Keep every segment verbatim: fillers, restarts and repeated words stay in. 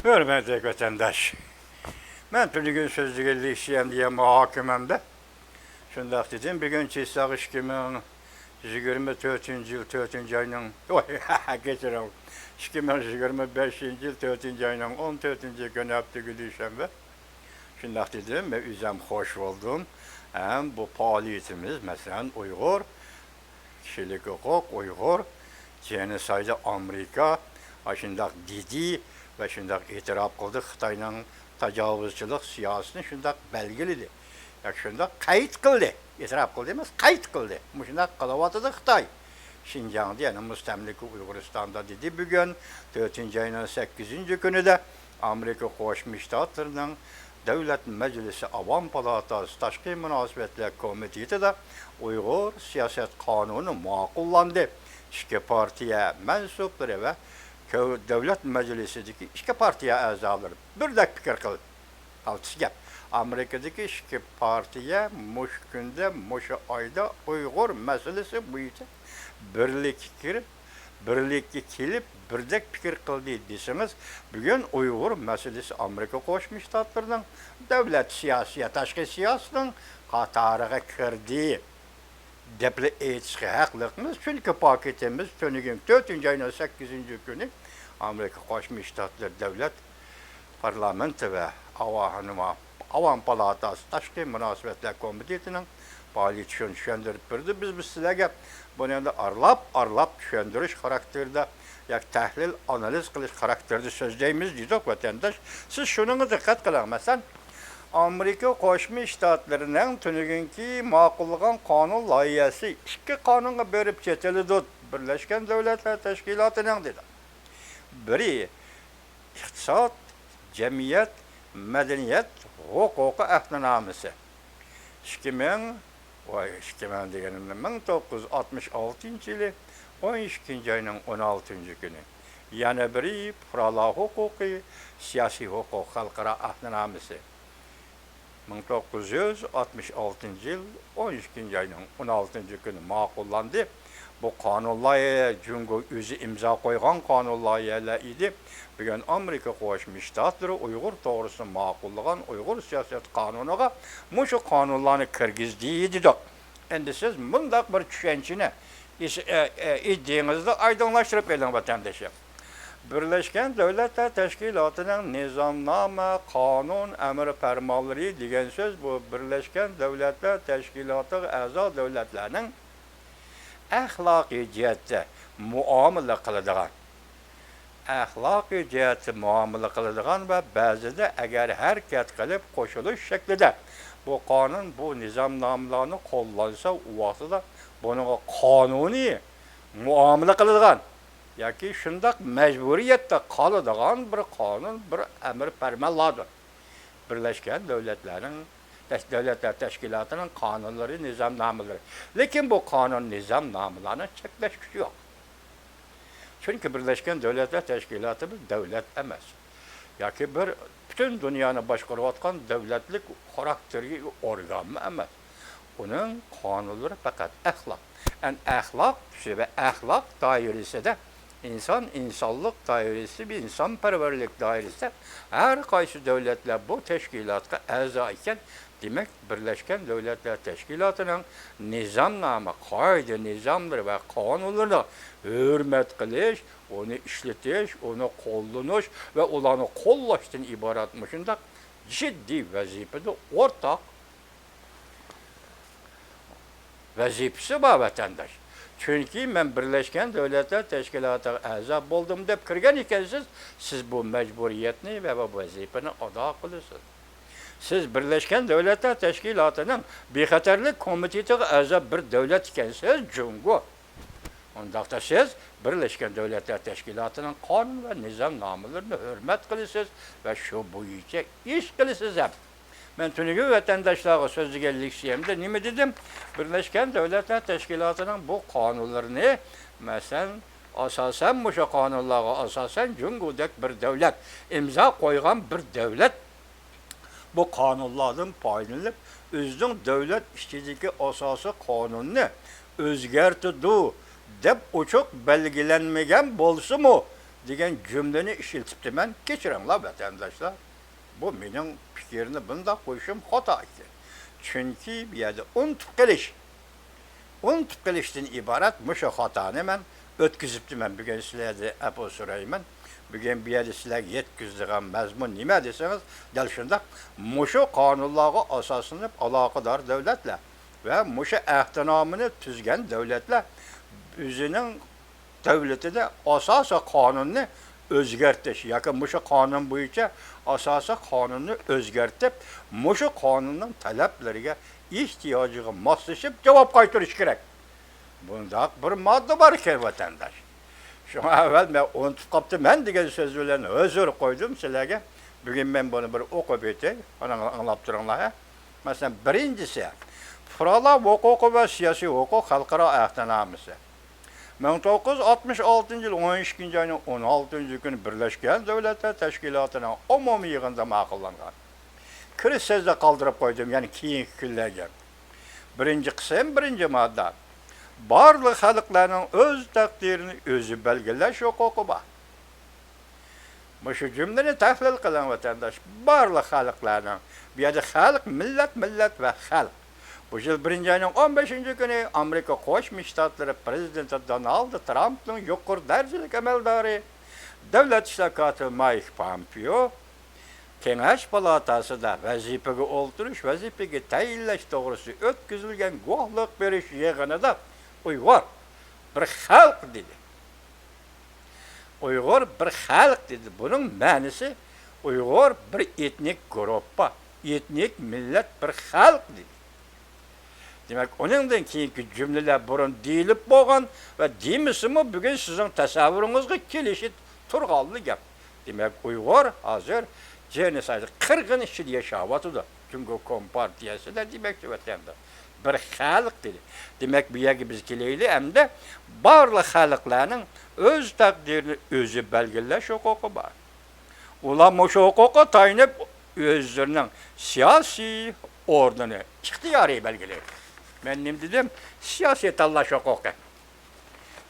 ھۆرمەتلىك ۋەتەنداش، مەن تۈنۈگۈن سۆزلىگەن لېكسىيەمدە يا مۇھاكىمەمدە شۇنداق دېدىم، بۈگۈن چىساق ئىككى مىڭ يىگىرمە تۆتىنچى يىل تۆتىنچى ئاينىڭ، ۋاي، كەچۈرۈڭ، ئىككى مىڭ يىگىرمە بەشىنچى يىل تۆتىنچى ئاينىڭ ئون تۆتىنچى كۈنى، ھەپتە كۈنى، دۈشەنبە. شۇنداق دېدىم، مەن ئۆزۈم خوش بولدۇم. ھەم بۇ پائالىيىتىمىز، مەسىلەن، ئۇيغۇر، كىشىلىك ھوقۇق، ئۇيغۇر جېنوسايدى، ئامېرىكا ئاشۇنداق دېدى ۋە شۇنداق ئېتىراپ قىلدى، خىتاينىڭ تاجاۋۇزچىلىق سىياسىتىنى شۇنداق بەلگىلىدى ياكى شۇنداق قەيت قىلدى. ئېتىراپ قىلدى ئەمەس، قەيت قىلدى. مۇشۇنداق قىلىۋاتىدۇ خىتاي. شىنجاڭدا، يەنى مۇستەملىكە ئۇيغۇرىستاندا دېدى. بۈگۈن تۆتىنچى ئاينىڭ سەككىزىنچى كۈنىدە ئامېرىكا قوشما شتاتلىرىنىڭ دۆلەت مەجلىسى ئاۋام پالاتاسى تاشقى مۇناسىۋەتلەر كومىتېتىدا ئۇيغۇر سىياسەت قانۇنى ماقۇللاندى. ئىككى پارتىيە مەنسۇپلىرى ۋە كۆ-، دۆلەت مەجلىسىدىكى ئىككى پارتىيە ئەزالىرى بىردەك پىكىر قىلدى. قالتىس گەپ. ئامېرىكىدىكى ئىككى پارتىيە مۇشۇ كۈندە، مۇشۇ ئايدا ئۇيغۇر مەسىلىسى بويىچە بىرلىككە كىرىپ، بىرلىككە كېلىپ، بىردەك پىكىر قىلدى دېسىڭىز، بۈگۈن ئۇيغۇر مەسىلىسى ئامېرىكا قوشما شتاتلىرىنىڭ دۆلەت سىياسىي، تاشقى سىياسىتىنىڭ قاتارىغا كىردى دەپلا ئېيتىشقا ھەقلىقمىز. چۈنكى پاكىتىمىز تۈنۈگۈن تۆتىنچى ئاينىڭ سەككىزىنچى كۈنى ئامېرىكا قوشما شتاتلىرى دۆلەت پارلامېنتى ۋە ئاۋا-، نېمە، ئاۋام پالاتاسى تاشقى مۇناسىۋەتلەر كومىتېتىنىڭ پائالىيىتى شۇنى چۈشەندۈرۈپ بېرىدۇ. بىز، بىز سىلەرگە بۇنى ئەمدى ئارىلاپ، ئارىلاپ چۈشەندۈرۈش خاراكتېرىدا ياكى تەھلىل، ئانالىز قىلىش خاراكتېرىدا سۆزلەيمىز دېدۇق، ۋەتەنداش. سىز شۇنىڭغا دىققەت قىلىڭ. مەسىلەن، ئامېرىكا قوشما شتاتلىرىنىڭ تۈنۈگۈنكى ماقۇللىغان قانۇن لايىھەسى ئىككى قانۇنغا بۆلۈپ چېتىلىدۇ. بىرلەشكەن دۆلەتلەر تەشكىلاتىنىڭ دېدى. بىرى، ئىقتىساد، جەمئىيەت، مەدەنىيەت ھوقۇقى ئەھدىنامىسى. ئىككى مىڭ، ۋاي، ئىككى مىڭ دېگىنىمدە، مىڭ توققۇز يۈز ئاتمىش ئالتىنچى يىلى ئون ئىككىنچى ئاينىڭ ئون ئالتىنچى كۈنى. يەنە بىرى، پۇقرالار ھوقۇقى، سىياسىي ھوقۇق خەلقئارا ئەھدىنامىسى. مىڭ توققۇز يۈز ئاتمىش ئالتىنچى يىل ئون ئىككىنچى ئاينىڭ ئون ئالتىنچى كۈنى ماقۇللاندى. بۇ قانۇن لايىھە جۇڭگو ئۆزى ئىمزا قويغان قانۇن لايىھەلەر ئىدى. بۈگۈن ئامېرىكا قوشما شتاتلىرى ئۇيغۇر توغرىسىدا ماقۇللىغان ئۇيغۇر سىياسەت قانۇنىغا مۇشۇ قانۇنلارنى كىرگۈزدى دېدۇق. ئەمدى سىز مۇنداق بىر چۈشەنچىنى ئىس-، ئە، ئە، ئىدىيىڭىزنى ئايدىڭلاشتۇرۇپ بېرىڭ، ۋەتەندىشىم. بىرلەشكەن دۆلەتلەر تەشكىلاتىنىڭ نىزامنامە، قانۇن، ئەمىر پەرمانلىرى دېگەن سۆز، بۇ بىرلەشكەن دۆلەتلەر تەشكىلاتىغا ئەزا دۆلەتلەرنىڭ ئەخلاقىي جەھەتتە مۇئامىلە قىلىدىغان، ئەخلاقىي جەھەتتە مۇئامىلە قىلىدىغان ۋە بەزىدە ئەگەر ھەرىكەت قىلىپ قوشۇلۇش شەكلىدە بۇ قانۇن، بۇ نىزامنامىلارنى قوللانسا، ئۇ ۋاقتىدا بۇنىڭغا قانۇنىي مۇئامىلە قىلىدىغان ياكى شۇنداق مەجبۇرىيەتتە قالىدىغان بىر قانۇن، بىر ئەمىر پەرمانلاردۇر. بىرلەشكەن دۆلەتلەرنىڭ، تەش-، دۆلەتلەر تەشكىلاتىنىڭ قانۇنلىرى، نىزامنامىلىرى. لېكىن بۇ قانۇن، نىزامنامىلارنىڭ چەكلەش كۈچى يوق. چۈنكى بىرلەشكەن دۆلەتلەر تەشكىلاتى بىر دۆلەت ئەمەس. ياكى بىر پۈتۈن دۇنيانى باشقۇرۇۋاتقان دۆلەتلىك خاراكتېرگە ئىگە ئورگانمۇ ئەمەس. ئۇنىڭ قانۇنلىرى پەقەت ئەخلاق. ئەن ئەخلاق كۈچى ۋە ئەخلاق دائىرىسىدە ئىنسان، ئىنسانلىق دائىرىسى، ئىنسانپەرۋەرلىك دائىرىسىدە ھەر قايسى دۆلەتلەر بۇ تەشكىلاتقا ئەزا ئىكەن، دېمەك، بىرلەشكەن دۆلەتلەر تەشكىلاتىنىڭ نىزامنامە، قائىدە، نىزاملىرى ۋە قانۇنلىرىنى ھۆرمەت قىلىش، ئۇنى ئىشلىتىش، ئۇنى قوللىنىش ۋە ئۇلارنى قوللاشتىن ئىبارەت مۇشۇنداق جىددىي ۋەزىپىدە ئورتاق ۋەزىپىسى بار، ۋەتەنداش. چۈنكى مەن بىرلەشكەن دۆلەتلەر تەشكىلاتىغا ئەزا بولدۇم دەپ كىرگەن ئىكەنسىز، سىز بۇ مەجبۇرىيەتنى ۋە بۇ ۋەزىپىنى ئادا قىلىسىز. سىز بىرلەشكەن دۆلەتلەر تەشكىلاتىنىڭ بىخەتەرلىك كومىتېتىغا ئەزا بىر دۆلەت ئىكەنسىز، جۇڭگو. ئۇنداقتا سىز بىرلەشكەن دۆلەتلەر تەشكىلاتىنىڭ قانۇن ۋە نىزامنامىلىرىنى ھۆرمەت قىلىسىز ۋە شۇ بويىچە ئىش قىلىسىز ھەم. مەن تۈنۈگۈن ۋەتەنداشلارغا سۆزلىگەن لېكسىيەمدە نېمە دېدىم؟ بىرلەشكەن دۆلەتلەر تەشكىلاتىنىڭ بۇ قانۇنلىرىنى، مەسىلەن، ئاساسەن مۇشۇ قانۇنلارغا ئاساسەن جۇڭگودەك بىر دۆلەت، ئىمزا قويغان بىر دۆلەت بۇ قانۇنلاردىن پايدىلىنىپ، ئۆزىنىڭ دۆلەت ئىچىدىكى ئاساسىي قانۇننى ئۆزگەرتىدۇ، دەپ ئوچۇق بەلگىلەنمىگەن بولسىمۇ، دېگەن جۈملىنى ئىشلىتىپتىمەن. كەچۈرۈڭلار، ۋەتەنداشلار. بۇ مېنىڭ پىكىرنى بۇنداق قويۇشۇم خاتا ئىكەن. چۈنكى بۇ يەردە ئۇنتۇپ قېلىش، ئۇنتۇپ قېلىشتىن ئىبارەت مۇشۇ خاتانى مەن ئۆتكۈزۈپتىمەن. بۈگۈن سىلەردىن ئەپۇ سورايمەن. بۈگۈن بۇ يەردە سىلەرگە يەتكۈزىدىغان مەزمۇن نېمە دېسىڭىز، دەل شۇنداق مۇشۇ قانۇنلارغا ئاساسلىنىپ ئالاقىدار دۆلەتلەر ۋە مۇشۇ ئەھدىنامىنى تۈزگەن دۆلەتلەر ئۆزىنىڭ دۆلىتىدە ئاساسىي قانۇننى ئۆزگەرتىش ياكى مۇشۇ قانۇن بويىچە ئاساسىي قانۇننى ئۆزگەرتىپ، مۇشۇ قانۇننىڭ تەلەپلىرىگە، ئېھتىياجىغا ماسلىشىپ جاۋاب قايتۇرۇش كېرەك. بۇنداق بىر ماددا بار ئىكەن، ۋەتەنداش. شۇڭا ئەۋۋەل مەن ئۇنتۇپ قاپتىمەن دېگەن سۆز بىلەن ھۆزۈر قويدۇم سىلەرگە. بۈگۈن مەن بۇنى بىر ئوقۇپ ئۆتەي، ئاڭلاپ تۇرۇڭلار، ھە. مەسىلەن، بىرىنچىسى، پۇقرالار ھوقۇقى ۋە سىياسىي ھوقۇق خەلقئارا ئەھدىنامىسى. مىڭ توققۇز يۈز ئاتمىش ئالتىنچى يىل ئون ئىككىنچى ئاينىڭ ئون ئالتىنچى كۈنى بىرلەشكەن دۆلەتلەر تەشكىلاتىنىڭ ئومۇمىي يىغىنىدا ماقۇللانغان. كىرىش سۆزىدە قالدۇرۇپ قويدۇم، يەنى كېيىنكى كۈنلەرگە. بىرىنچى قىسىم، بىرىنچى ماددا. بارلىق خەلقلەرنىڭ ئۆز تەقدىرىنى ئۆزى بەلگىلەش ھوقۇقى بار. مۇشۇ جۈملىنى تەھلىل قىلىڭ، ۋەتەنداش. بارلىق خەلقلەرنىڭ، بۇ يەردە خەلق، مىللەت، مىللەت ۋە خەلق. بۇ يىل بىرىنچى ئاينىڭ ئون بەشىنچى كۈنى ئامېرىكا قوشما شتاتلىرى پىرېزىدېنتى دونالد ترامپنىڭ يۇقىرى دەرىجىلىك ئەمەلدارى، دۆلەت ئىشلار كاتىپى مايك پامپېئو كېڭەش پالاتاسىدا ۋەزىپىگە ئولتۇرۇش، ۋەزىپىگە تەيىنلەش توغرىسىدا ئۆتكۈزۈلگەن گۇۋاھلىق بېرىش يىغىنىدا ئۇيغۇر بىر خەلق دېدى. ئۇيغۇر بىر خەلق دېدى. بۇنىڭ مەنىسى ئۇيغۇر بىر ئېتنىك گۇرۇپپا، ئېتنىك مىللەت، بىر خەلق دېدى. دېمەك، ئۇنىڭدىن كېيىنكى جۈملىلەر بۇرۇن دېيىلىپ بولغان ۋە دېمىسىمۇ بۈگۈن سىزنىڭ تەسەۋۋۇرىڭىزغا كېلىشى تۇرغانلا گەپ. دېمەك، ئۇيغۇر ھازىر جېنوسايد، قىرغىن ئىچىدە ياشاۋاتىدۇ. جۇڭگو كومپارتىيەسىدە دېمەكچى ۋەتەندە بىر خەلق دېدى. دېمەك، بۇ يەرگە بىز كېلەيلى، ئەمدى بارلىق خەلقلەرنىڭ ئۆز تەقدىرىنى ئۆزى بەلگىلەش ھوقۇقى بار. ئۇلار مۇشۇ ھوقۇققا تايىنىپ ئۆزلىرىنىڭ سىياسىي ئورنىنى، ئىختىيارى بەلگىلەيدۇ. مەن نېمە دېدىم؟ سىياسىي تاللاش ھوقۇقى.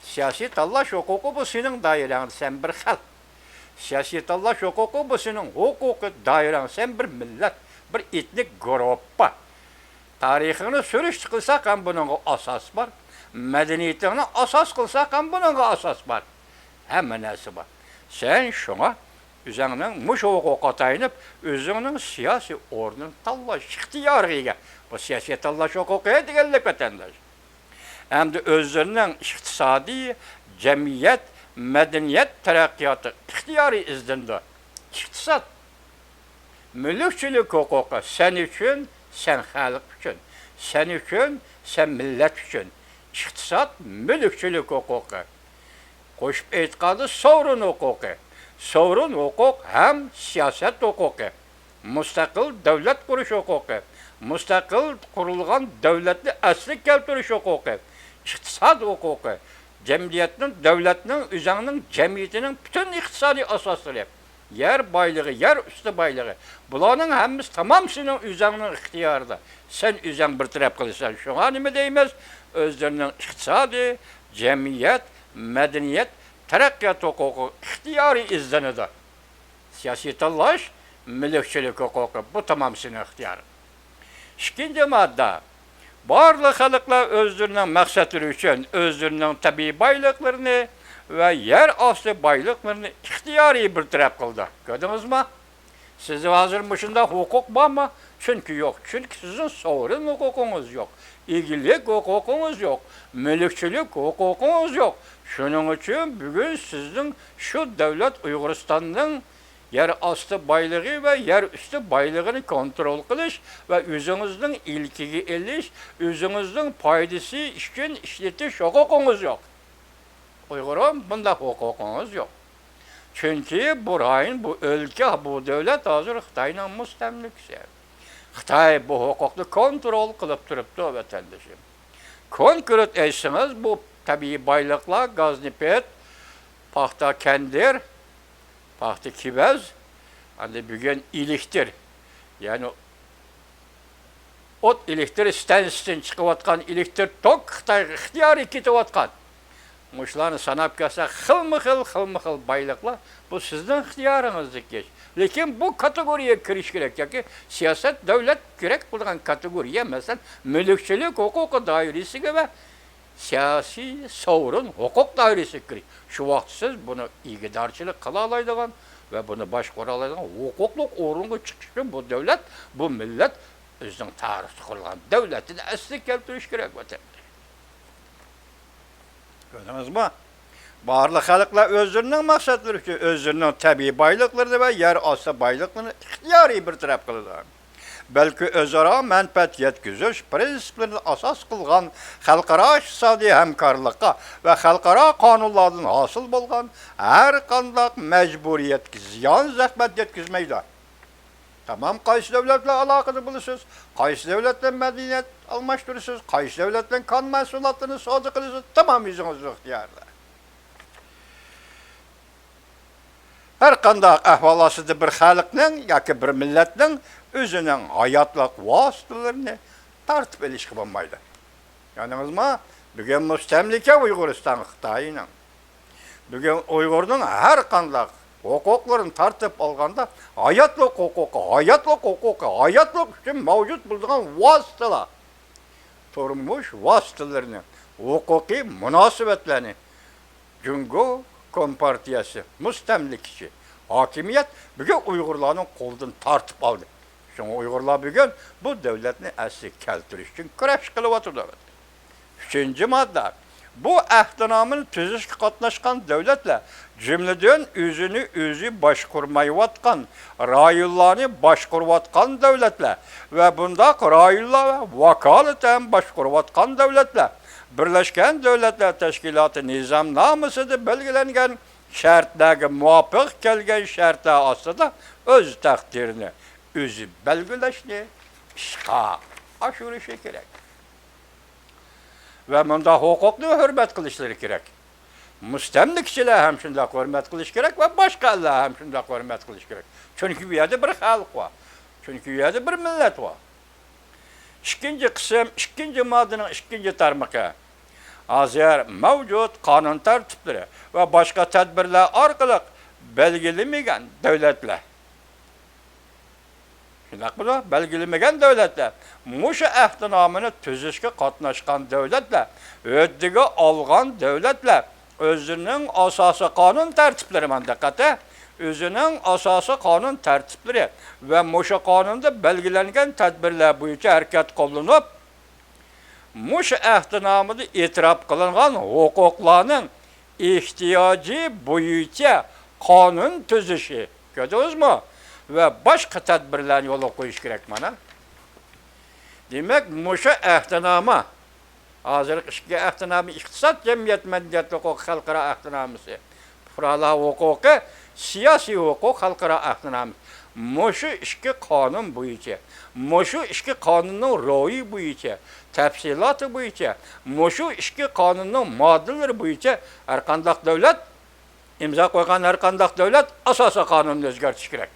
سىياسىي تاللاش ھوقۇقى بۇ سېنىڭ دائىرەڭدە، سەن بىر خەلق. سىياسىي تاللاش ھوقۇقى بۇ سېنىڭ ھوقۇقىي دائىرەڭ، سەن بىر مىللەت، بىر ئېتنىك گۇرۇپپا. تارىخىڭنى سۈرۈشتە قىلساق ھەم بۇنىڭغا ئاساس بار. مەدەنىيىتىڭنى ئاساس قىلساق ھەم بۇنىڭغا ئاساس بار. ھەممە نەرسە بار. سەن شۇڭا ئۆزۈڭنىڭ مۇشۇ ھوقۇققا تايىنىپ، ئۆزۈڭنىڭ سىياسىي ئورنىنى تاللاش ئىختىيارىغا ئىگە. بۇ سىياسىي تاللاش ھوقۇقى دېگەنلىك، ۋەتەنداش. ھەمدە ئۆزلىرىنىڭ ئىقتىسادىي، جەمئىيەت، مەدەنىيەت تەرەققىياتى ئىختىيارى ئىزدىنىدۇ. ئىقتىساد، مۈلۈكچىلىك ھوقۇقى سەن ئۈچۈن، سەن خەلق ئۈچۈن، سەن ئۈچۈن، سەن مىللەت ئۈچۈن. ئىقتىساد، مۈلۈكچىلىك ھوقۇقى. قوشۇپ ئېيتقاندا، سورۇن ھوقۇقى. سورۇن ھوقۇق ھەم سىياسەت ھوقۇقى. مۇستەقىل دۆلەت قۇرۇش ھوقۇقى، مۇستەقىل قۇرۇلغان دۆلەتنى ئەسلىگە كەلتۈرۈش ھوقۇقى، ئىقتىساد ھوقۇقى، جەمئىيەتنىڭ، دۆلەتنىڭ، ئۆزەڭنىڭ جەمئىيىتىنىڭ پۈتۈن ئىقتىسادىي ئاساسلىرى، يەر بايلىقى، يەر ئۈستى بايلىقى، بۇلارنىڭ ھەممىسى تامام سېنىڭ ئۆزەڭنىڭ ئىختىيارىدا. سەن ئۆزەڭ بىر تەرەپ قىلىسەن. شۇڭا نېمە دەيمىز؟ ئۆزلىرىنىڭ ئىقتىسادىي، جەمئىيەت، مەدەنىيەت، تەرەققىيات ھوقۇقى ئىختىيارىي ئىزدىنىدۇ. سىياسىي تاللاش، مۈلۈكچىلىك ھوقۇقى، بۇ تامام سېنىڭ ئىختىيارىڭ. ئىككىنچى ماددا، بارلىق خەلقلەر ئۆزلىرىنىڭ مەقسەتلىرى ئۈچۈن ئۆزلىرىنىڭ تەبىئىي بايلىقلىرىنى ۋە يەر ئاستى بايلىقلىرىنى ئىختىيارىي بىر تەرەپ قىلدى. كۆردىڭىزمۇ؟ سىزدە ھازىر مۇشۇنداق ھوقۇق بارمۇ؟ چۈنكى يوق. چۈنكى سىزنىڭ سورۇن ھوقۇقىڭىز يوق. ئىگىلىك ھوقۇقىڭىز يوق. مۈلۈكچىلىك ھوقۇقىڭىز يوق. شۇنىڭ ئۈچۈن بۈگۈن سىزنىڭ شۇ دۆلەت ئۇيغۇرىستاننىڭ يەر ئاستى بايلىقى ۋە يەر ئۈستى بايلىقىنى كونترول قىلىش ۋە ئۆزىڭىزنىڭ ئىلكىگە ئېلىش، ئۆزىڭىزنىڭ پايدىسى ئۈچۈن ئىشلىتىش ھوقۇقىڭىز يوق. ئۇيغۇرۇم، بۇنداق ھوقۇقىڭىز يوق. چۈنكى بۇ رايون، بۇ ئۆلكە، بۇ دۆلەت ھازىر خىتاينىڭ مۇستەملىكىسى. خىتاي بۇ ھوقۇقنى كونترول قىلىپ تۇرۇپتۇ، ۋەتەندىشىم. كونكرېت ئېيتسىڭىز، بۇ تەبىئىي بايلىقلار، گاز نېفىت، پاختا كەندىر، پاختا كېۋەز، ئەمدى بۈگۈن ئېلېكتىر، يەنى ئوت ئېلېكتىر ئىستانسىسىدىن چىقىۋاتقان ئېلېكتىر توك خىتايغا ئىختىيارىي كېتىۋاتقان. مۇشۇلارنى ساناپ كەلسەك، خىلمۇ خىل، خىلمۇ خىل بايلىقلار، بۇ سىزنىڭ ئىختىيارىڭىزدىكى ئىش. لېكىن بۇ كاتېگورىيەگە كىرىش كېرەك ياكى سىياسەت، دۆلەت كېرەك قىلىدىغان كاتېگورىيە، مەسىلەن، مۈلۈكچىلىك ھوقۇقى دائىرىسىگە ۋە سىياسىي سورۇن ھوقۇق دائىرىسىگە كىرىش. شۇ ۋاقىتتا سىز بۇنى ئىگىدارچىلىق قىلالايدىغان ۋە بۇنى باشقۇرالايدىغان ھوقۇقلۇق ئورۇنغا چىقىش ئۈچۈن بۇ دۆلەت، بۇ مىللەت ئۆزىنىڭ تارىختا قۇرۇلغان دۆلىتىنى ئەسلىگە كەلتۈرۈش كېرەك، ۋەتەندە. كۆردىڭىزمۇ؟ بارلىق خەلقلەر ئۆزلىرىنىڭ مەقسەتلىرى ئۈچۈن ئۆزلىرىنىڭ تەبىئىي بايلىقلىرىنى ۋە يەر ئاستى بايلىقلىرىنى ئىختىيارىي بىر تەرەپ قىلىدۇ. بەلكى ئۆزئارا مەنپەئەت يەتكۈزۈش پىرىنسىپلىرىنى ئاساس قىلغان خەلقئارا ئىقتىسادىي ھەمكارلىققا ۋە خەلقئارا قانۇنلاردىن ھاسىل بولغان ھەر قانداق مەجبۇرىيەتكە زىيان، زەخمەت يەتكۈزمەيدۇ. تامام، قايسى دۆلەت بىلەن ئالاقىدە بولىسىز، قايسى دۆلەت بىلەن مەدەنىيەت ئالماشتۇرىسىز، قايسى دۆلەت بىلەن كان مەھسۇلاتلىرىنى سودا قىلىسىز، تامام ئۆزىڭىزنىڭ ئىختىيارىدا. ھەر قانداق ئەھۋال ئاستىدا بىر خەلقنىڭ ياكى بىر مىللەتنىڭ ئۆزىنىڭ ھاياتلىق ۋاسىتىلىرىنى تارتىپ ئېلىشقا بولمايدۇ. يانىڭىزما، بۈگۈن مۇستەملىكە ئۇيغۇرىستان خىتاينىڭ. بۈگۈن ئۇيغۇرنىڭ ھەر قانداق ھوقۇقلىرىنى تارتىپ ئالغاندا، ھاياتلىق ھوقۇقى، ھاياتلىق ھوقۇقى، ھاياتلىق ئۈچۈن مەۋجۇت بولىدىغان ۋاسىتىلار، تۇرمۇش ۋاسىتىلىرىنى، ھوقۇقىي مۇناسىۋەتلەرنى جۇڭگو كومپارتىيەسى، مۇستەملىكىچى ھاكىمىيەت بۈگۈن ئۇيغۇرلارنىڭ قولىدىن تارتىپ ئالدى. شۇڭا ئۇيغۇرلار بۈگۈن بۇ دۆلەتنى ئەسلىگە كەلتۈرۈش ئۈچۈن كۈرەش قىلىۋاتىدۇ. ئۈچىنچى ماددا. بۇ ئەھدىنامىنى تۈزۈشكە قاتناشقان دۆلەتلەر، جۈملىدىن ئۆزىنى ئۆزى باشقۇرمايۋاتقان رايونلارنى باشقۇرۇۋاتقان دۆلەتلەر ۋە بۇنداق رايونلار ۋاكالىتەن باشقۇرۇۋاتقان دۆلەتلەر، بىرلەشكەن دۆلەتلەر تەشكىلاتى نىزامنامىسىدا بەلگىلەنگەن شەرتلەرگە مۇۋاپىق كەلگەن شەرتلەر ئاستىدا ئۆز تەقدىرىنى ئۆزى بەلگىلەشنى ئىشقا ئاشۇرۇشى كېرەك. ۋە مۇنداق ھوقۇقنى ھۆرمەت قىلىشلىرى كېرەك. مۇستەملىكىچىلەر ھەم شۇنداق ھۆرمەت قىلىش كېرەك ۋە باشقا ئەللەر ھەم شۇنداق ھۆرمەت قىلىش كېرەك. چۈنكى بۇ يەردە بىر خەلق بار. چۈنكى بۇ يەردە بىر مىللەت بار. ئىككىنچى قىسىم، ئىككىنچى ماددىنىڭ ئىككىنچى تارمىقى. ھازىر مەۋجۇت قانۇن تەرتىپلىرى ۋە باشقا تەدبىرلەر ئارقىلىق بەلگىلىمىگەن دۆلەتلەر، شۇنداقمىدۇ؟ بەلگىلىمىگەن دۆلەتلەر، مۇشۇ ئەھدىنامىنى تۈزۈشكە قاتناشقان دۆلەتلەر، ھۆددىگە ئالغان دۆلەتلەر ئۆزىنىڭ ئاساسىي قانۇن تەرتىپلىرى، مانا دىققەت، ئۆزىنىڭ ئاساسىي قانۇن تەرتىپلىرى ۋە مۇشۇ قانۇندا بەلگىلەنگەن تەدبىرلەر بويىچە ھەرىكەت قوللىنىپ، مۇشۇ ئەھدىنامىدا ئېتىراپ قىلىنغان ھوقۇقلارنىڭ ئېھتىياجى بويىچە قانۇن تۈزۈشى، كۆردىڭىزمۇ؟ ۋە باشقا تەدبىرلەرنى يولغا قويۇش كېرەك مانا. دېمەك، مۇشۇ ئەھدىنامە، ھازىرقى ئىككى ئەھدىنامە، ئىقتىساد، جەمئىيەت، مەدەنىيەت ھوقۇقى خەلقئارا ئەھدىنامىسى، پۇقرالار ھوقۇقى، سىياسىي ھوقۇق خەلقئارا ئەھدىنامىسى. مۇشۇ ئىككى قانۇن بويىچە، مۇشۇ ئىككى قانۇننىڭ روھى بويىچە، تەپسىلاتى بويىچە، مۇشۇ ئىككى قانۇننىڭ ماددىلىرى بويىچە ھەرقانداق دۆلەت، ئىمزا قويغان ھەرقانداق دۆلەت ئاساسىي قانۇننى ئۆزگەرتىشى كېرەك.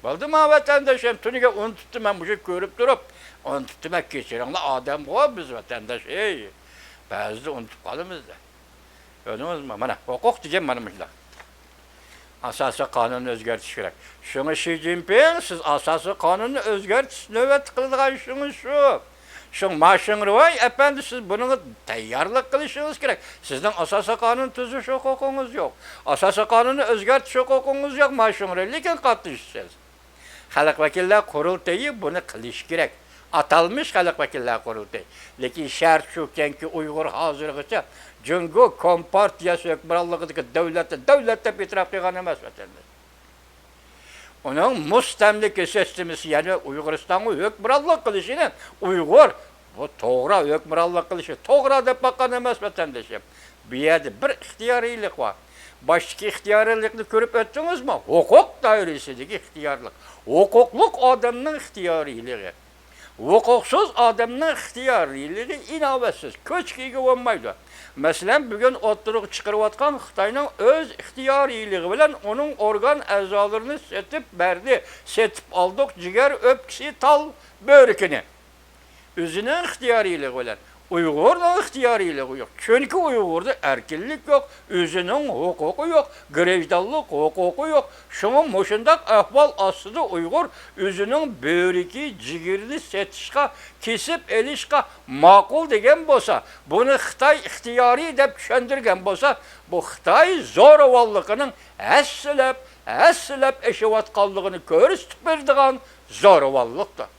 بولدىما، ۋەتەنداشلىرىم، تۈنۈگۈن ئۇنتۇپتىمەن، مۇشۇ كۆرۈپ تۇرۇپ ئۇنتۇپتىمەن، كەچۈرۈڭلار، ئادەمغۇ بىز، ۋەتەنداش، ھەي، بەزىدە ئۇنتۇپ قالىمىز-دە. كۆردىڭىزمۇ؟ مانا، ھوقۇق دېگەن مانا مۇشۇنداق. ئاساسىي قانۇننى ئۆزگەرتىش كېرەك. شۇڭا شى جىنپىڭ، سىز ئاساسىي قانۇننى ئۆزگەرتىش نۆۋەتتە قىلىدىغان ئىشىڭىز شۇ. شۇڭا ما شىڭرۇەي ئەپەندى، سىز بۇنىڭغا تەييارلىق قىلىشىڭىز كېرەك. سىزنىڭ ئاساسىي قانۇن تۈزۈش ھوقۇقىڭىز يوق. ئاساسىي قانۇننى ئۆزگەرتىش ھوقۇقىڭىز يوق، ما شىڭرۇەي، لېكىن قاتنىشىسىز. خەلق ۋەكىللەر قۇرۇلتىيى بۇنى قىلىشى كېرەك. ئاتالمىش خەلق ۋەكىللەر قۇرۇلتىيى. لېكىن شەرت شۇكەنكى، ئۇيغۇر ھازىرغىچە جۇڭگو كومپارتىيەسى ھۆكۈمرانلىقىدىكى دۆلەتنى دۆلەت دەپ ئېتىراپ قىلغان ئەمەس، ۋەتەنداش. ئۇنىڭ مۇستەملىكە سىستېمىسى، يەنى ئۇيغۇرىستانغا ھۆكۈمرانلىق قىلىشىنى ئۇيغۇر، بۇ توغرا، ھۆكۈمرانلىق قىلىشى توغرا دەپ باققان ئەمەس، ۋەتەندىشىم. بۇ يەردە بىر ئىختىيارىيلىق بار. باشتىكى ئىختىيارىيلىقنى كۆرۈپ ئۆتتىڭىزمۇ؟ ھوقۇق دائىرىسىدىكى ئىختىيارلىق. ھوقۇقلۇق ئادەمنىڭ ئىختىيارىيلىقى. ھوقۇقسىز ئادەمنىڭ ئىختىيارىيلىقى ئىناۋەتسىز، كۈچكە ئىگە بولمايدۇ. مەسىلەن، بۈگۈن ئوتتۇرىغا چىقىرىۋاتقان خىتاينىڭ ئۆز ئىختىيارىيلىقى بىلەن ئۇنىڭ ئورگان ئەزالىرىنى سېتىپ بەردى، سېتىپ ئالدۇق، جىگەر، ئۆپكىسى، تال، بۆرىكىنى. ئۆزىنىڭ ئىختىيارىيلىقى بىلەن ئۇيغۇرنىڭ ئىختىيارىيلىقى يوق. چۈنكى ئۇيغۇردا ئەركىنلىك يوق، ئۆزىنىڭ ھوقۇقى يوق، گراژدانلىق ھوقۇقى يوق. شۇڭا مۇشۇنداق ئەھۋال ئاستىدا ئۇيغۇر ئۆزىنىڭ بۆرىكى، جىگىرىنى سېتىشقا، كېسىپ ئېلىشقا ماقۇل دېگەن بولسا، بۇنى خىتاي ئىختىيارىي دەپ چۈشەندۈرگەن بولسا، بۇ خىتاي زورىۋاللىقىنىڭ ھەسسىلەپ، ھەسسىلەپ ئېشىۋاتقانلىقىنى كۆرسىتىپ بېرىدىغان زورىۋاللىقتۇر.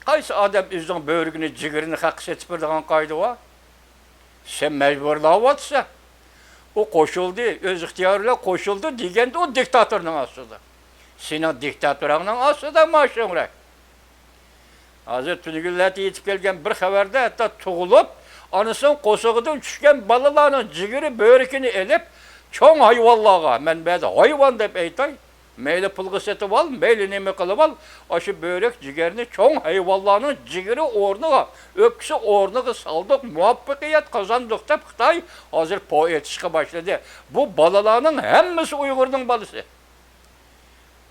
قايسى ئادەم ئۆزىنىڭ بۆرىكىنى، جىگىرىنى خەققە سېتىپ بېرىدىغان قائىدە بار؟ سەن مەجبۇرلاۋاتىسەن. ئۇ قوشۇلدى، ئۆز ئىختىيارى بىلەن قوشۇلدى دېگەندە، ئۇ دىكتاتورنىڭ ئاستىدا. سېنىڭ دىكتاتوراڭنىڭ ئاستىدا ماشىنىڭ. ھازىر تۈنۈگۈنلەردە يېتىپ كەلگەن بىر خەۋەردە، ھەتتا تۇغۇلۇپ، ئانىسىنىڭ قورسىقىدىن چۈشكەن بالىلارنىڭ جىگىرى، بۆرىكىنى ئېلىپ، چوڭ ھايۋانلارغا، مەن بەزىدە ھايۋان دەپ ئېيتاي، مەيلى پۇلغا سېتىۋال، مەيلى نېمە قىلىۋال، ئاشۇ بۆرەك جىگەرنى چوڭ ھايۋانلارنىڭ جىگىرى ئورنىغا، ئۆپكىسى ئورنىغا سالدۇق، مۇۋەپپەقىيەت قازاندۇق دەپ خىتاي ھازىر پو ئېتىشقا باشلىدى. بۇ بالىلارنىڭ ھەممىسى ئۇيغۇرنىڭ بالىسى.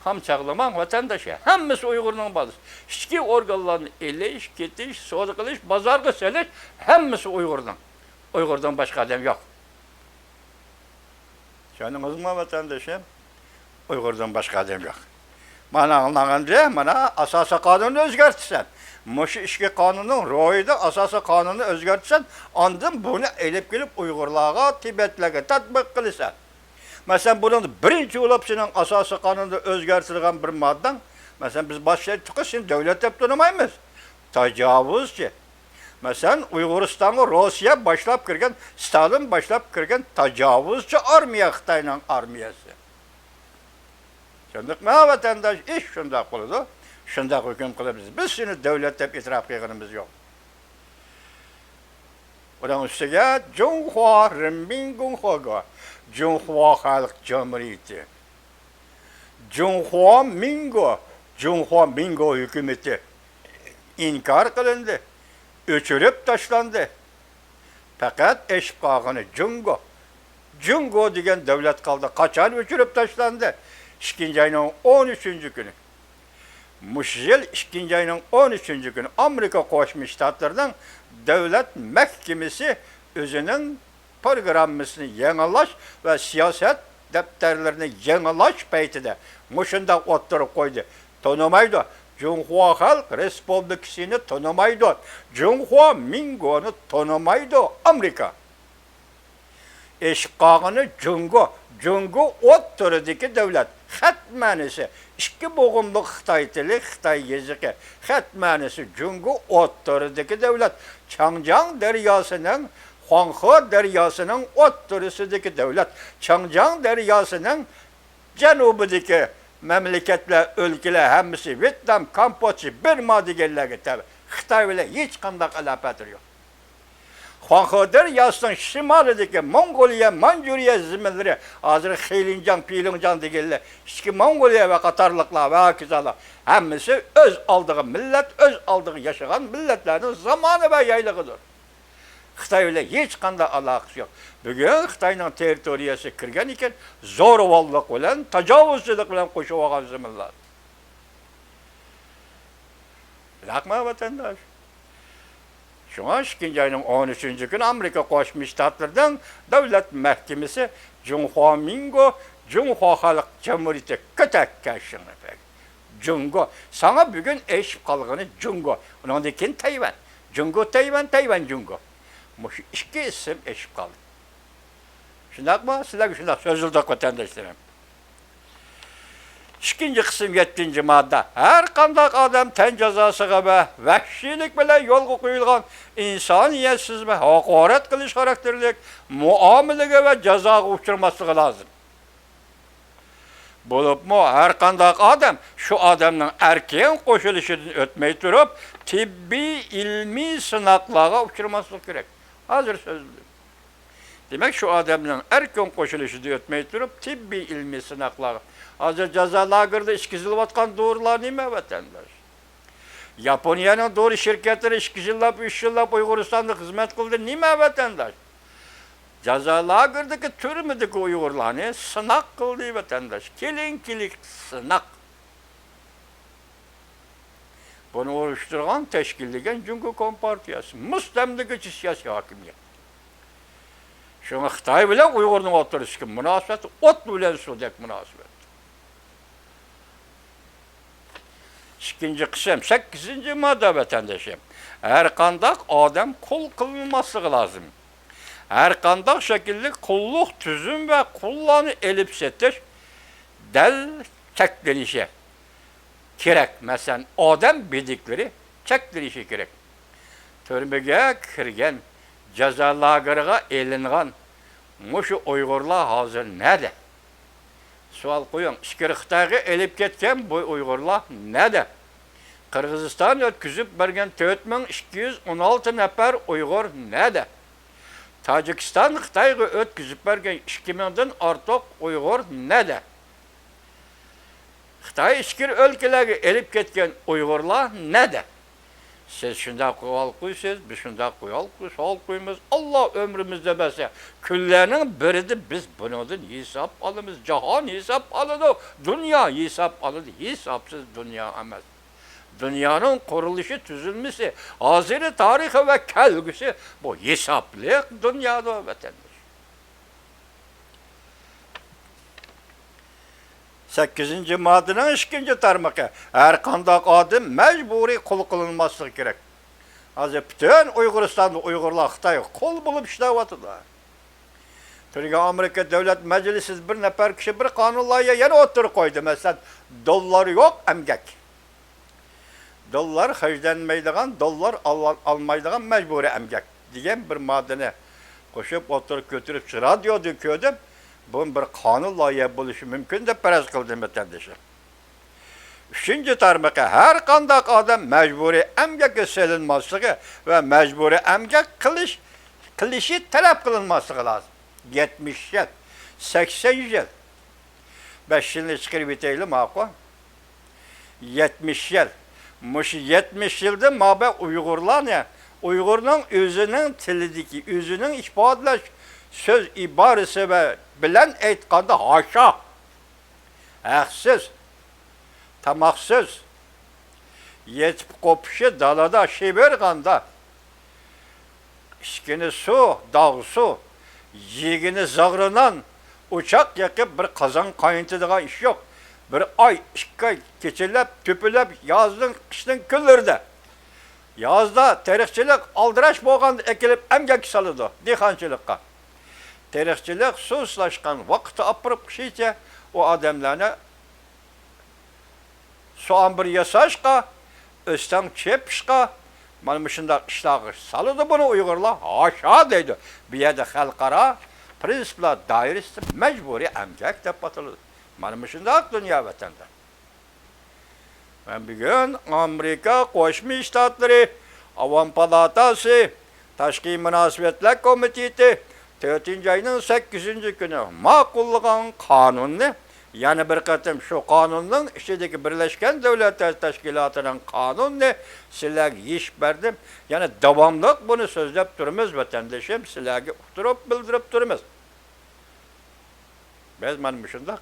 قامچاقلىماڭ ۋەتەنداش، ھەممىسى ئۇيغۇرنىڭ بالىسى. ئىچكى ئورگانلارنى ئېلىش، كېتىش، سودا قىلىش، بازارغا سېلىش، ھەممىسى ئۇيغۇرنىڭ. ئۇيغۇردىن باشقا ئادەم يوق. چۈشەندىڭىزمۇ ۋەتەندىشىم؟ ئۇيغۇردىن باشقا ئادەم يوق. مانا ئاڭلاڭ ئەمدى، مانا ئاساسىي قانۇننى ئۆزگەرتىسەن. مۇشۇ ئىچكى قانۇننىڭ روھىدا ئاساسىي قانۇننى ئۆزگەرتىسەن، ئاندىن بۇنى ئېلىپ كېلىپ ئۇيغۇرلارغا، تىبەتلەرگە تەتبىق قىلىسەن. مەسىلەن، بۇنىڭدا بىرىنچى بولۇپ سېنىڭ ئاساسىي قانۇندا ئۆزگەرتىلگەن بىر ماددەڭ، مەسىلەن، بىز باشتا ئېيتتۇققۇ، سېنى دۆلەت دەپ تونۇمايمىز. تاجاۋۇزچى. مەسىلەن، ئۇيغۇرىستانغا روسىيە باشلاپ كىرگەن، ستالىن باشلاپ كىرگەن تاجاۋۇزچى ئارمىيە خىتاينىڭ ئارمىيەسى. چۈشەندۇقمۇ، ۋەتەنداش؟ ئىش شۇنداق بولىدۇ. شۇنداق ھۆكۈم قىلىمىز. بىز سېنى دۆلەت دەپ ئېتىراپ قىلغىنىمىز يوق. ئۇنىڭ ئۈستىگە جۇڭخۇا رېنمىن گۇڭخۇگو، جۇڭخۇا خەلق جۇمھۇرىيىتى، جۇڭخۇا مىنگو، جۇڭخۇا مىنگو ھۆكۈمىتى ئىنكار قىلىندى، ئۆچۈرۈپ تاشلاندى. پەقەت ئېشىپ قالغىنى جۇڭگو. جۇڭگو دېگەن دۆلەت قالدى. قاچان ئۆچۈرۈپ تاشلاندى؟ ئىككىنچى ئاينىڭ ئون ئۈچىنچى كۈنى. مۇشۇ يىل ئىككىنچى ئاينىڭ ئون ئۈچىنچى كۈنى ئامېرىكا قوشما شتاتلىرىنىڭ دۆلەت مەھكىمىسى ئۆزىنىڭ پروگراممىسىنى يېڭىلاش ۋە سىياسەت دەپتەرلىرىنى يېڭىلاش پەيتىدە مۇشۇنداق ئوتتۇرىغا قويدى. تونۇمايدۇ. جۇڭخۇا خەلق رېسپۇبلىكىسىنى تونۇمايدۇ. جۇڭخۇا مىنگونى تونۇمايدۇ ئامېرىكا. ئېشىپ قالغىنى جۇڭگو. جۇڭگو ئوتتۇرىدىكى دۆلەت. خەت مەنىسى، ئىككى بوغۇملۇق خىتاي تىلى، خىتاي يېزىقى. خەت مەنىسى جۇڭگو ئوتتۇرىدىكى دۆلەت. چاڭجياڭ دەرياسىنىڭ، خۇاڭخې دەرياسىنىڭ ئوتتۇرىسىدىكى دۆلەت. چاڭجياڭ دەرياسىنىڭ جەنۇبىدىكى مەملىكەتلەر، ئۆلكىلەر ھەممىسى ۋيېتنام، كامبودژا، بىرما دېگەنلەرگە تەۋە. خىتاي بىلەن ھېچقانداق ئالاقىدىرى يوق. خۇاڭخې دەرياسىنىڭ شىمالىدىكى موڭغۇلىيە، مانجۇرىيە زېمىنلىرى، ھازىر خېلىنجاڭ، پىلىڭجاڭ دېگەنلەر، ئىچكى موڭغۇلىيە ۋە قاتارلىقلار ۋە ھاكازالار ھەممىسى ئۆز ئالدىغا مىللەت، ئۆز ئالدىغا ياشىغان مىللەتلەرنىڭ زامانىۋى يايلىقىدۇر. خىتاي بىلەن ھېچقانداق ئالاقىسى يوق. بۈگۈن خىتاينىڭ تېررىتورىيەسىگە كىرگەن ئىكەن، زورىۋاللىق بىلەن، تاجاۋۇزچىلىق بىلەن قوشۇۋالغان زېمىنلار. بىراقمۇ ۋەتەنداش. شۇڭا ئىككىنچى ئاينىڭ ئون ئۈچىنچى كۈنى ئامېرىكا قوشما شتاتلىرىنىڭ دۆلەت مەھكىمىسى جۇڭخۇا مىنگو، جۇڭخۇا خەلق جۇمھۇرىيىتى كۆتەككە شىڭ. جۇڭگو. ساڭا بۈگۈن ئېشىپ قالغىنى جۇڭگو. ئۇنىڭدىن كېيىن تەيۋەن. جۇڭگو تەيۋەن، تەيۋەن جۇڭگو. مۇشۇ ئىككى ئىسىم ئېشىپ قالدى. شۇنداقمۇ؟ سىلەرگە شۇنداق سۆزلىدۇق، ۋەتەنداشلىرىم. ئىككىنچى قىسىم، يەتتىنچى ماددا. ھەر قانداق ئادەم تەن جازاسىغا ۋە ۋەھشىيلىك بىلەن يولغا قويۇلغان ئىنسانىيەتسىز ۋە ھاقارەت قىلىش خاراكتېرلىك مۇئامىلىگە ۋە جازاغا ئۇچرىماسلىقى لازىم. بولۇپمۇ ھەر قانداق ئادەم شۇ ئادەمنىڭ ئەركىن قوشۇلۇشىدىن ئۆتمەي تۇرۇپ، تېببىي ئىلمىي سىناقلارغا ئۇچرىماسلىقى كېرەك. ھازىر سۆزلىدىم. دېمەك، شۇ ئادەمنىڭ ئەركىن قوشۇلۇشىدىن ئۆتمەي تۇرۇپ، تېببىي ئىلمىي سىناقلارغا. ھازىر جازا لاگېرىدا ئىچكۈزۈلۈۋاتقان دورىلار نېمە، ۋەتەنداش؟ ياپونىيەنىڭ دورا شىركەتلىرى ئىككى يىللاپ، ئۈچ يىللاپ ئۇيغۇرىستاندا خىزمەت قىلدى. نېمە، ۋەتەنداش؟ جازا لاگېرىدىكى، تۈرمىدىكى ئۇيغۇرلارنى سىناق قىلدى، ۋەتەنداش. كىلىنىكىلىق سىناق. بۇنى ئۇيۇشتۇرغان، تەشكىللىگەن جۇڭگو كومپارتىيەسى، مۇستەملىكىچى سىياسىي ھاكىمىيەت. شۇڭا خىتاي بىلەن ئۇيغۇرنىڭ ئوتتۇرىسىدىكى مۇناسىۋەت ئوت بىلەن سۇدەك مۇناسىۋەت. ئىككىنچى قىسىم، سەككىزىنچى ماددا، ۋەتەندىشىم. ھەر قانداق ئادەم قۇل قىلىنماسلىقى لازىم. ھەر قانداق شەكىللىك قۇللۇق تۈزۈم ۋە قۇللارنى ئېلىپ سېتىش دەل چەكلىنىشى كېرەك. مەسىلەن، ئادەم بىدىكلىرى چەكلىنىشى كېرەك. تۈرمىگە كىرگەن، جازا لاگېرىغا ئېلىنغان مۇشۇ ئۇيغۇرلار ھازىر نەدە؟ سوئال قويۇڭ، ئىچكىرى خىتايغا ئېلىپ كەتكەن بۇ ئۇيغۇرلار نەدە؟ قىرغىزىستان ئۆتكۈزۈپ بەرگەن تۆت مىڭ ئىككى يۈز ئون ئالتە نەپەر ئۇيغۇر نەدە؟ تاجىكىستان خىتايغا ئۆتكۈزۈپ بەرگەن ئىككى مىڭدىن ئارتۇق ئۇيغۇر نەدە؟ خىتاي ئىچكىرى ئۆلكىلەرگە ئېلىپ كەتكەن ئۇيغۇرلار نەدە؟ سىز شۇنداق سوئال قويىسىز، بىز شۇنداق سوئال قوي-، سوئال قويىمىز. ئاللا ئۆمرىمىزنى بەرسە، كۈنلەرنىڭ بىرىدە بىز بۇنىڭدىن ھېساب ئالىمىز، جاھان ھېساب ئالىدۇ، دۇنيا ھېساب ئالىدۇ. ھېسابسىز دۇنيا ئەمەس. دۇنيانىڭ قۇرۇلۇشى، تۈزۈلمىسى، ھازىرى، تارىخى ۋە كەلگۈسى بۇ ھېسابلىق دۇنيادۇر، ۋەتەنداش. سەككىزىنچى ماددىنىڭ ئىككىنچى تارمىقى، ھەر قانداق ئادەم مەجبۇرىي قۇل قىلىنماسلىقى كېرەك. ھازىر پۈتۈن ئۇيغۇرىستاندا ئۇيغۇرلار خىتايغا قۇل بولۇپ ئىشلەۋاتىدۇ. تۈركىيە ئامېرىكا دۆلەت مەجلىسىدە بىر نەپەر كىشى بىر قانۇن لايىھە يەنە ئوتتۇرىغا قويدى. مەسىلەن، دوللار يوق ئەمگەك. دوللار خەجلەنمەيدىغان، دوللار ئال-، ئالمايدىغان مەجبۇرىي ئەمگەك دېگەن بىر ماددىنى قوشۇپ ئوتتۇرىغا كۆتۈرۈپ، شۇ رادىيودا كۆردۈم. بۇ بىر قانۇن لايىھە بولۇشى مۇمكىن دەپ پەرەز قىلدىم، ۋەتەندىشىم. ئۈچىنچى تارمىقى، ھەر قانداق ئادەم مەجبۇرىي ئەمگەككە سېلىنماسلىقى ۋە مەجبۇرىي ئەمگەك قىلىش، قىلىشى تەلەپ قىلىنماسلىقى لازىم. يەتمىش يىل، سەكسەن يىل، بەش يىلنى چىقىرىپ ئۆتەيلى، ماقۇل. يەتمىش يىل. مۇشۇ يەتمىش يىلدىن مابەين ئۇيغۇرلارنى، ئۇيغۇرنىڭ ئۆزىنىڭ تىلىدىكى، ئۆزىنىڭ ئىپادىلەش سۆز ئىبارىسى ۋە بىلەن ئېيتقاندا، ھاشا، ھەقسىز، تاماقسىز، يېتىپ قوپۇشى دالادا شىۋىرغاندا، ئىچكىنى سۇ، داغ سۇ، يېگىنى زاغرا نان، ئوچاق يېقىپ، بىر قازان قاينىتىدىغان ئىش يوق. بىر ئاي، ئىككى ئاي كېچىلەپ، تۈپۈلەپ، يازنىڭ، قىشنىڭ كۈنلىرىدە، يازدا تېرىقچىلىق ئالدىراش بولغاندا ئەكېلىپ ئەمگەككە سالىدۇ، دېھقانچىلىققا. تېرىقچىلىق سۇسلاشقان ۋاقتى ئاپىرىپ قىشىچە ئۇ ئادەملەرنى سۇ ئامبىرى ياساشقا، ئۆستەڭ چېپىشقا، مانا مۇشۇنداق ئىشلارغا سالىدۇ بۇنى ئۇيغۇرلار. ھاشا دەيدۇ. بۇ يەردە خەلقئارا پرىنسىپلار دائىرىسىدە مەجبۇرىي ئەمگەك دەپ ئاتىلىدۇ. مانا مۇشۇنداق دۇنيا ۋەتەندە. مەن بۈگۈن ئامېرىكا قوشما شتاتلىرى ئاۋام پالاتاسى تاشقى مۇناسىۋەتلەر كومىتېتى تۆتىنچى ئاينىڭ سەككىزىنچى كۈنى ماقۇللىغان قانۇننى، يەنە بىر قېتىم شۇ قانۇننىڭ ئىچىدىكى بىرلەشكەن دۆلەتلەر تەشكىلاتىنىڭ قانۇنىنى سىلەرگە يېشىپ بەردىم. يەنە داۋاملىق بۇنى سۆزلەپ تۇرىمىز، ۋەتەندىشىم، سىلەرگە ئۇقتۇرۇپ بىلدۈرۈپ تۇرىمىز. بىز مانا مۇشۇنداق.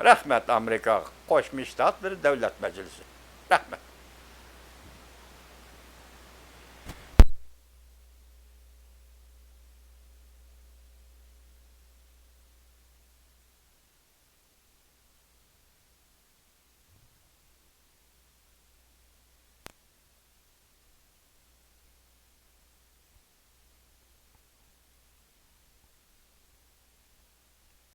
رەھمەت ئامېرىكا قوشما شتاتلىرى دۆلەت مەجلىسى. رەھمەت.